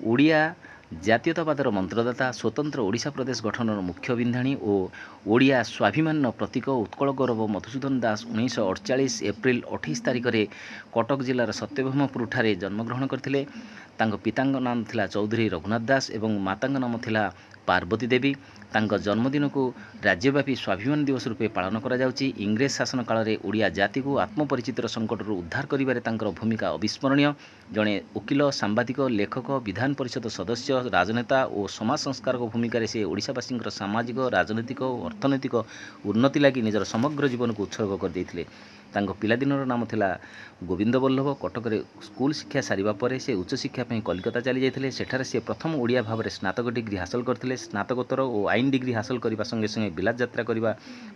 ଓଡ଼ିଆ ଜାତୀୟତାବାଦର ମନ୍ତ୍ରଦାତା, ସ୍ୱତନ୍ତ୍ର ଓଡ଼ିଶା ପ୍ରଦେଶ ଗଠନର ମୁଖ୍ୟ ବିନ୍ଧାଣୀ ଓ ଓଡ଼ିଆ ସ୍ୱାଭିମାନର ପ୍ରତୀକ ଉତ୍କଳ ଗୌରବ ମଧୁସୂଦନ ଦାସ 1948 ଏପ୍ରିଲ 28 ତାରିଖରେ କଟକ ଜିଲ୍ଲାର ସତ୍ୟଭାମାପୁରଠାରେ ଜନ୍ମଗ୍ରହଣ କରିଥିଲେ। ତାଙ୍କ ପିତାଙ୍କ ନାମ ଥିଲା ଚୌଧୁରୀ ରଘୁନାଥ ଦାସ ଏବଂ ମାତାଙ୍କ ନାମ ଥିଲା ପାର୍ବତୀ ଦେବୀ। ତାଙ୍କ ଜନ୍ମଦିନକୁ ରାଜ୍ୟବ୍ୟାପୀ ସ୍ୱାଭିମାନ ଦିବସ ରୂପେ ପାଳନ କରାଯାଉଛି। ଇଂରେଜ ଶାସନ କାଳରେ ଓଡ଼ିଆ ଜାତିକୁ ଆତ୍ମପରିଚିତିର ସଙ୍କଟରୁ ଉଦ୍ଧାର କରିବାରେ ତାଙ୍କର ଭୂମିକା ଅବିସ୍ମରଣୀୟ। ଜଣେ ଓକିଲ, ସାମ୍ବାଦିକ, ଲେଖକ, ବିଧାନ ପରିଷଦ ସଦସ୍ୟ, ରାଜନେତା ଓ ସମାଜ ସଂସ୍କାରକ ଭୂମିକାରେ ସେ ଓଡ଼ିଶାବାସୀଙ୍କର ସାମାଜିକ, ରାଜନୈତିକ ଓ ଅର୍ଥନୈତିକ ଉନ୍ନତି ଲାଗି ନିଜର ସମଗ୍ର ଜୀବନକୁ ଉତ୍ସର୍ଗ କରିଦେଇଥିଲେ। ତାଙ୍କ ପିଲାଦିନର ନାମ ଥିଲା ଗୋବିନ୍ଦ ବଲ୍ଲଭ। କଟକରେ ସ୍କୁଲ ଶିକ୍ଷା ସାରିବା ପରେ ସେ ଉଚ୍ଚଶିକ୍ଷା ପାଇଁ କଲିକତା ଚାଲିଯାଇଥିଲେ। ସେଠାରେ ସେ ପ୍ରଥମ ଓଡ଼ିଆ ଭାବରେ ସ୍ନାତକ ଡିଗ୍ରୀ ହାସଲ କରିଥିଲେ। ସ୍ନାତକୋତ୍ତର ଓ ଆଇନ ଡିଗ୍ରୀ ହାସଲ କରିବା ସଙ୍ଗେ ସଙ୍ଗେ ବିଲାତ ଯାତ୍ରା କରିବା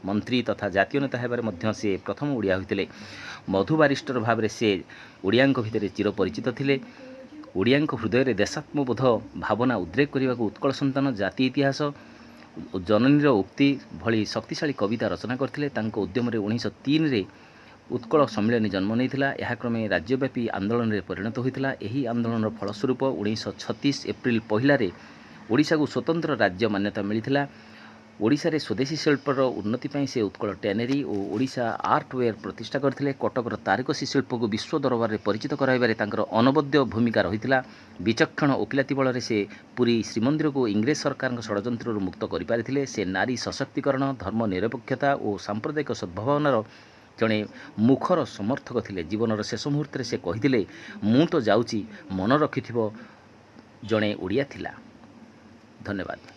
ମନ୍ତ୍ରୀ ତଥା ଜାତୀୟ ନେତା ହେବାରେ ମଧ୍ୟ ସେ ପ୍ରଥମ ଓଡ଼ିଆ ହୋଇଥିଲେ। ମଧୁ ବାରିଷ୍ଟର ଭାବରେ ସେ ଓଡ଼ିଆଙ୍କ ଭିତରେ ଚିରପରିଚିତ ଥିଲେ। ଓଡ଼ିଆଙ୍କ ହୃଦୟରେ ଦେଶାତ୍ମବୋଧ ଭାବନା ଉଦ୍ରେକ କରିବାକୁ ଉତ୍କଳ ସନ୍ତାନ, ଜାତି ଇତିହାସ, ଜନନୀର ଉକ୍ତି ଭଳି ଶକ୍ତିଶାଳୀ କବିତା ରଚନା କରିଥିଲେ। ତାଙ୍କ ଉଦ୍ୟମରେ 1903ରେ ଉତ୍କଳ ସମ୍ମିଳନୀ ଜନ୍ମ ନେଇଥିଲା। ଏହା କ୍ରମେ ରାଜ୍ୟବ୍ୟାପୀ ଆନ୍ଦୋଳନରେ ପରିଣତ ହୋଇଥିଲା। ଏହି ଆନ୍ଦୋଳନର ଫଳସ୍ୱରୂପ 1936 ଏପ୍ରିଲ 1ରେ ଓଡ଼ିଶାକୁ ସ୍ୱତନ୍ତ୍ର ରାଜ୍ୟ ମାନ୍ୟତା ମିଳିଥିଲା। ଓଡ଼ିଶାରେ ସ୍ୱଦେଶୀ ଶିଳ୍ପର ଉନ୍ନତି ପାଇଁ ସେ ଉତ୍କଳ ଟ୍ୟାନେରୀ ଓ ଓଡ଼ିଶା ଆର୍ଟୱେର୍ ପ୍ରତିଷ୍ଠା କରିଥିଲେ। କଟକର ତାରକସି ଶିଳ୍ପକୁ ବିଶ୍ୱ ଦରବାରରେ ପରିଚିତ କରାଇବାରେ ତାଙ୍କର ଅନବଦ୍ୟ ଭୂମିକା ରହିଥିଲା। ବିଚକ୍ଷଣ ଓକିଲାତି ବଳରେ ସେ ପୁରୀ ଶ୍ରୀମନ୍ଦିରକୁ ଇଂରେଜ ସରକାରଙ୍କ ଷଡ଼ଯନ୍ତ୍ରରୁ ମୁକ୍ତ କରିପାରିଥିଲେ। ସେ ନାରୀ ସଶକ୍ତିକରଣ, ଧର୍ମ ନିରପେକ୍ଷତା ଓ ସାମ୍ପ୍ରଦାୟିକ ସଦ୍ଭାବନାର ଜଣେ ମୁଖର ସମର୍ଥକ ଥିଲେ। ଜୀବନର ଶେଷ ମୁହୂର୍ତ୍ତରେ ସେ କହିଥିଲେ, "ମୁଁ ତ ଯାଉଛି, ମନ ରଖିଥିବ, ଜଣେ ଓଡ଼ିଆ ଥିଲା।" ଧନ୍ୟବାଦ।